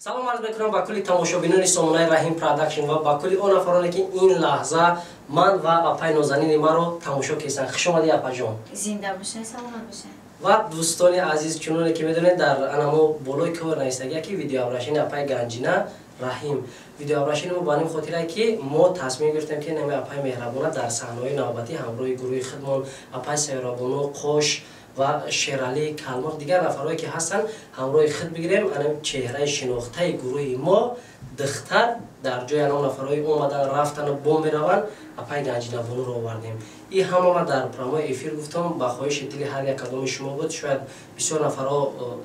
Салом арз мекунам ба кулли тамошобинони сомонаи Раҳим Продакшн ва ба кулли он нафароне, ки ин лаҳза ман ва апаи нозанини маро тамошо карданд. Хуш омадӣ, апаҷон. Зинда бошед, саломат бошед. Ва дӯстони азиз, чуноне ки медонед, дар анамо болои кор навистагия, ки видеообращение апаи Ганҷина Раҳим. Видеообращение мо ба ҳамин хотире, ки мо тасмим гирифтем, ки нами апаи меҳрабона дар саҳнаҳои навбатӣ ҳамроҳи гурӯҳи худмон, апаи Сайёрабону, Қош ва Шералӣ Калмоқ, дигар нафарҳое ки ҳастанд, ҳамроҳи худ бигирем. Анам чеҳраи шинохтаи гурӯҳи мо, духтар дар ҷои анам нафарҳои омадан, рафтану бо мераванд, апаи Ганҷинабонуро овардем. И ҳама ма дар прямой эфир гуфтам, ба хоҳиши дили ҳар як кадоми шумо буд. Шояд бисёр нафарҳо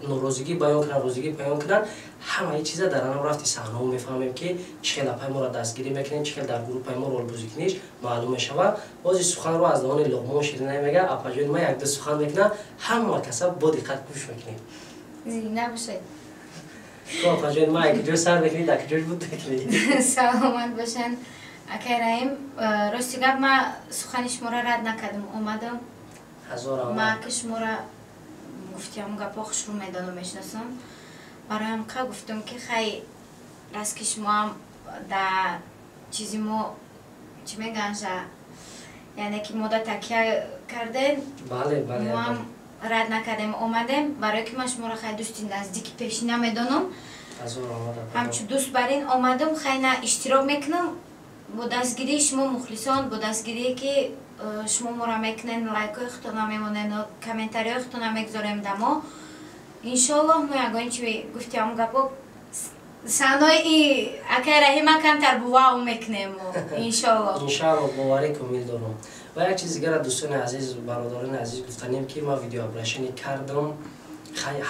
норозигӣ баён кунанд, розигӣ баён кунанд. Ҳамаи чиза дар анам рафти саҳнаҳо мефаҳмем, ки чӣ хел апаи моро дастгирӣ мекунем, чӣ хел дар группаи мо ролбозӣ куниш маълум мешавад. Бози суханро аз давони Луқмон Ширинай мега. Апаҷони ма якду сухан мекунад, ҳама каса бо диққат гӯш мекунем. Зинда бошед. Хуб, апаҷони ма, якҷо сар мекунӣ, дар куҷош буд мекунӣ? Саломат бошанд, акай Раҳим. Рости гап, ма сухани шуморо рад накардам, омадам. Ҳазор. Ма ки шуморо гуфтиам гапҳо хушрӯ медонам, мешиносам, бароям ка гуфтам, ки хай, раст ки шумоам да чизи мо, чӣ меганша, яъне ки мода такя кардем. Бале, бале. Моам рад накардем, омадем, барое ки ман шуморо хай дӯсти наздики пешина медонам. Ҳамчун дӯст бар ин омадам. Хай, на иштирок мекунам бо дастгирии шумо, мухлисон, бо дастгирие ки шумо моро мекунен, лайкҳои худтона мемонен, комментариҳои худтона мегузорем да мо. Иншоаллоҳ, мо ягон чи гуфтиам гапо саҳнои акай Раҳима камтар бувау мекунем, иншоаллоҳ. Иншоаллоҳ, боварӣ комил дорам. Ва як чиз дигара, дӯстони азиз, бародарони азиз, гуфтанем, ки ман видеообращение кардам.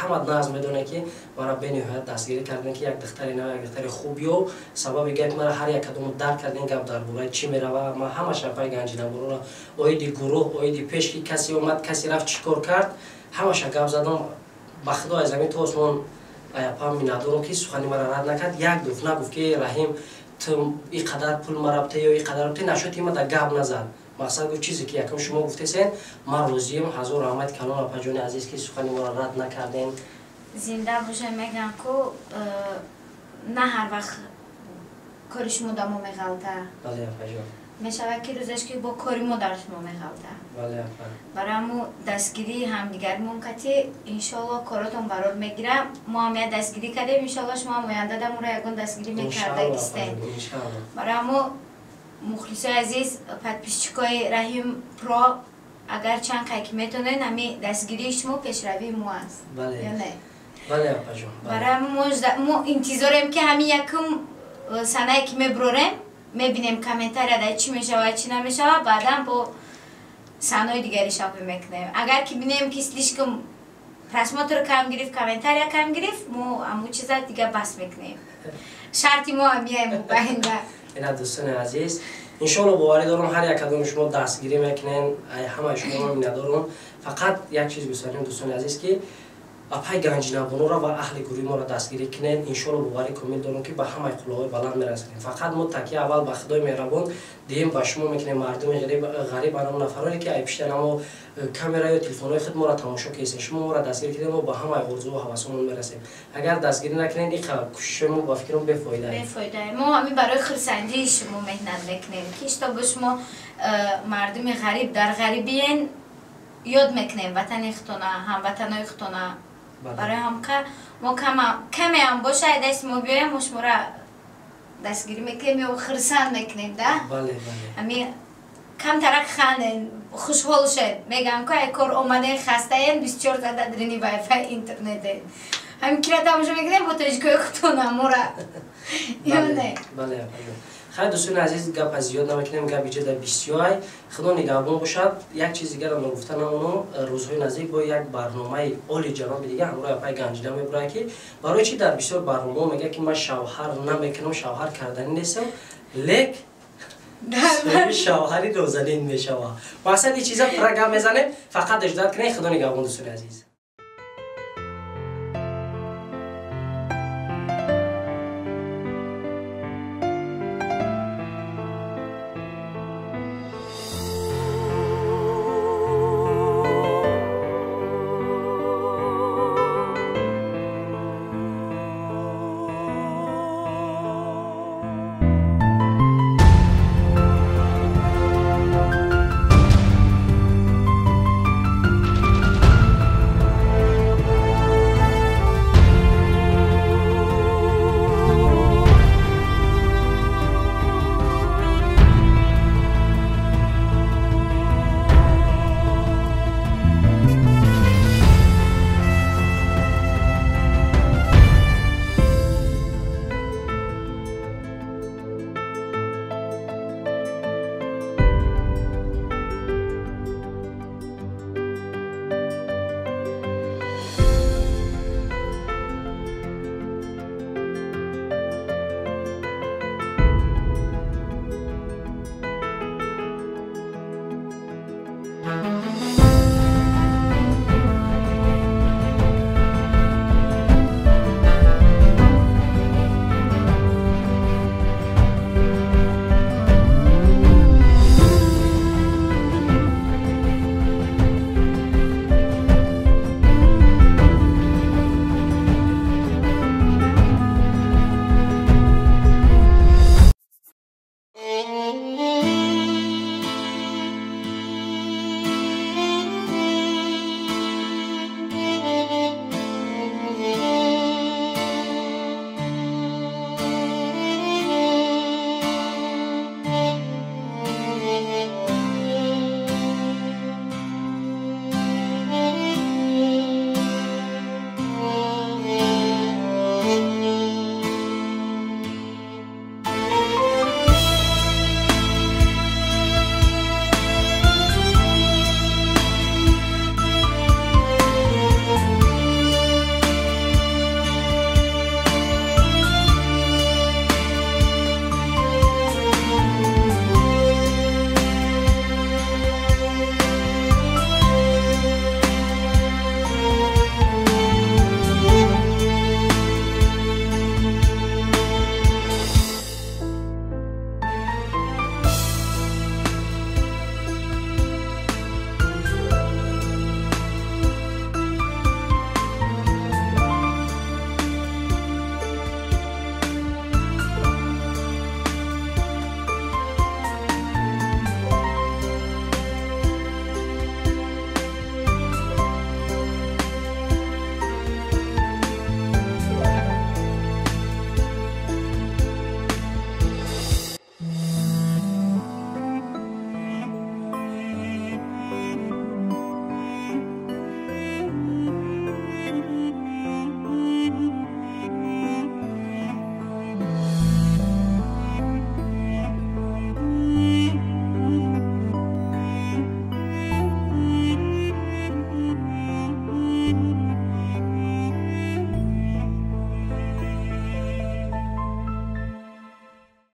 Ҳама нағз медонад, ки мара бениҳоят дастгирӣ кардем, ки як духтари нав, як духтари хуб ёб. Сабаби гапи мара ҳар як кадому дарк кардем, гап дар бораи чӣ мерава. Ман ҳама шапаи Ганҷинаборуро оиди гурӯҳ, оиди пеш, ки касе омад, касе рафт, чӣ кор кард, ҳамаша гап задам. Ба худо, аз замин то осмон аяпам миннатдорам, ки сухани мара рад накард. Як дуф нагуфт, ки «Раҳим, ту и қадар пул мара бте ё и қадар бте», нашуд, има да гап назад. Мақсад гуфт, чизе ки якум шумо гуфтесен, ман розием. Ҳазор раҳмати калон, апаҷони азиз, ки сухани моро рад накардем. Зинда бошед. Мегӯям ку, на ҳар вақт кори шумо да мо меғалта. Бале, апаҷон. Мешавад, ки рӯзаш ки бо кори мо дар шумо меғалта. Бале, апа. Барои ҳаму дастгирии ҳамдигаримон кати, иншоалло, коротон барор мегира. Мо ҳам як дастгирӣ кардем, иншоалло, шумо ҳам оянда да моро ягон дастгирӣ мекардагистем. Барои ҳаму, мухлисои азиз, подписчикои Раҳим Про, агар чанд қай ки метонед, ҳами дастгирии шумо пешравии мо аст. Ё не? Бале, апаҷон. Барои ҳаму мо интизорем, ки ҳамин якум санае ки мебурорем, мебинем, комментария дар чӣ мешавад, чӣ намешавад, баъдан бо саҳнаҳои дигари шапӣ мекунем. Агар ки бинем, ки слишком просмотр кам гирифт, комментария кам гирифт, мо ҳамун чиза дига бас мекунем. Шарти мо ҳамияем мубайинда. Ина, дӯстони азиз, иншоалло, боварӣ дорам, ҳар як кадоми шумо дастгирӣ мекунен. Ҳамаи шумо миннатдорам. Фақат як чиз гӯсанем, дӯстони азиз, ки апай Ганҷинабонуро ва аҳли гурӯҳи моро дастгирӣ кунед. Иншоалло, боварӣ комил дорам, ки ба ҳамаи қуллаҳои баланд мерасонем. Фақат мо такя аввал ба Худои меҳрабон, дием ба шумо мекунем, мардуми ғариб, анамо нафароне, ки ай пишти анамо камера ё телефонҳои худ моро тамошо кесен. Шумо моро дастгирӣ кунед, мо ба ҳамаи орзуву ҳавасомон мерасем. Агар дастгирӣ накунед, ин кӯшишҳои мо, ба фикрам, бефоида. Бефоида. Мо ҳамин барои хурсандии шумо меҳнат мекунем, ки чтобы шумо мардуми ғариб дар ғарибиен ёд мекунем ватани худтона, ҳамватанои худтона. Барои ҳамка мо камеам боша, дасти мо биёям, мо шуморо дастгирӣ мекунем ё хурсанд мекунем да. Ҳами камтарак ханден, хушҳол шед. Мегӯям ку, ай кор омаден, хастаен, 24 соат дар вайфай интернетен, ҳамин кира тамошо мекунем бо тоҷикои худтона мора, ё не? Бале. Хай, дӯстони азиз, гапа зиёд намекунем, гап иҷода бисёрай. Худо нигаҳбон бошад. Як чиз дигарам ногуфта намонам: рӯзҳои наздик бо як барномаи оли ҷаноби дига ҳамроҳи апаи Ганҷина мебурад, ки барои чи дар бисёр барномаҳо мегӯяд, ки ман шавҳар намекунам, шавҳар карданӣ нестам, лек шавҳари нозанин мешавад. Мақсад, ин чиза пурра гап мезанем, фақат ждать кунед. Худо нигаҳбон, дӯстони азиз.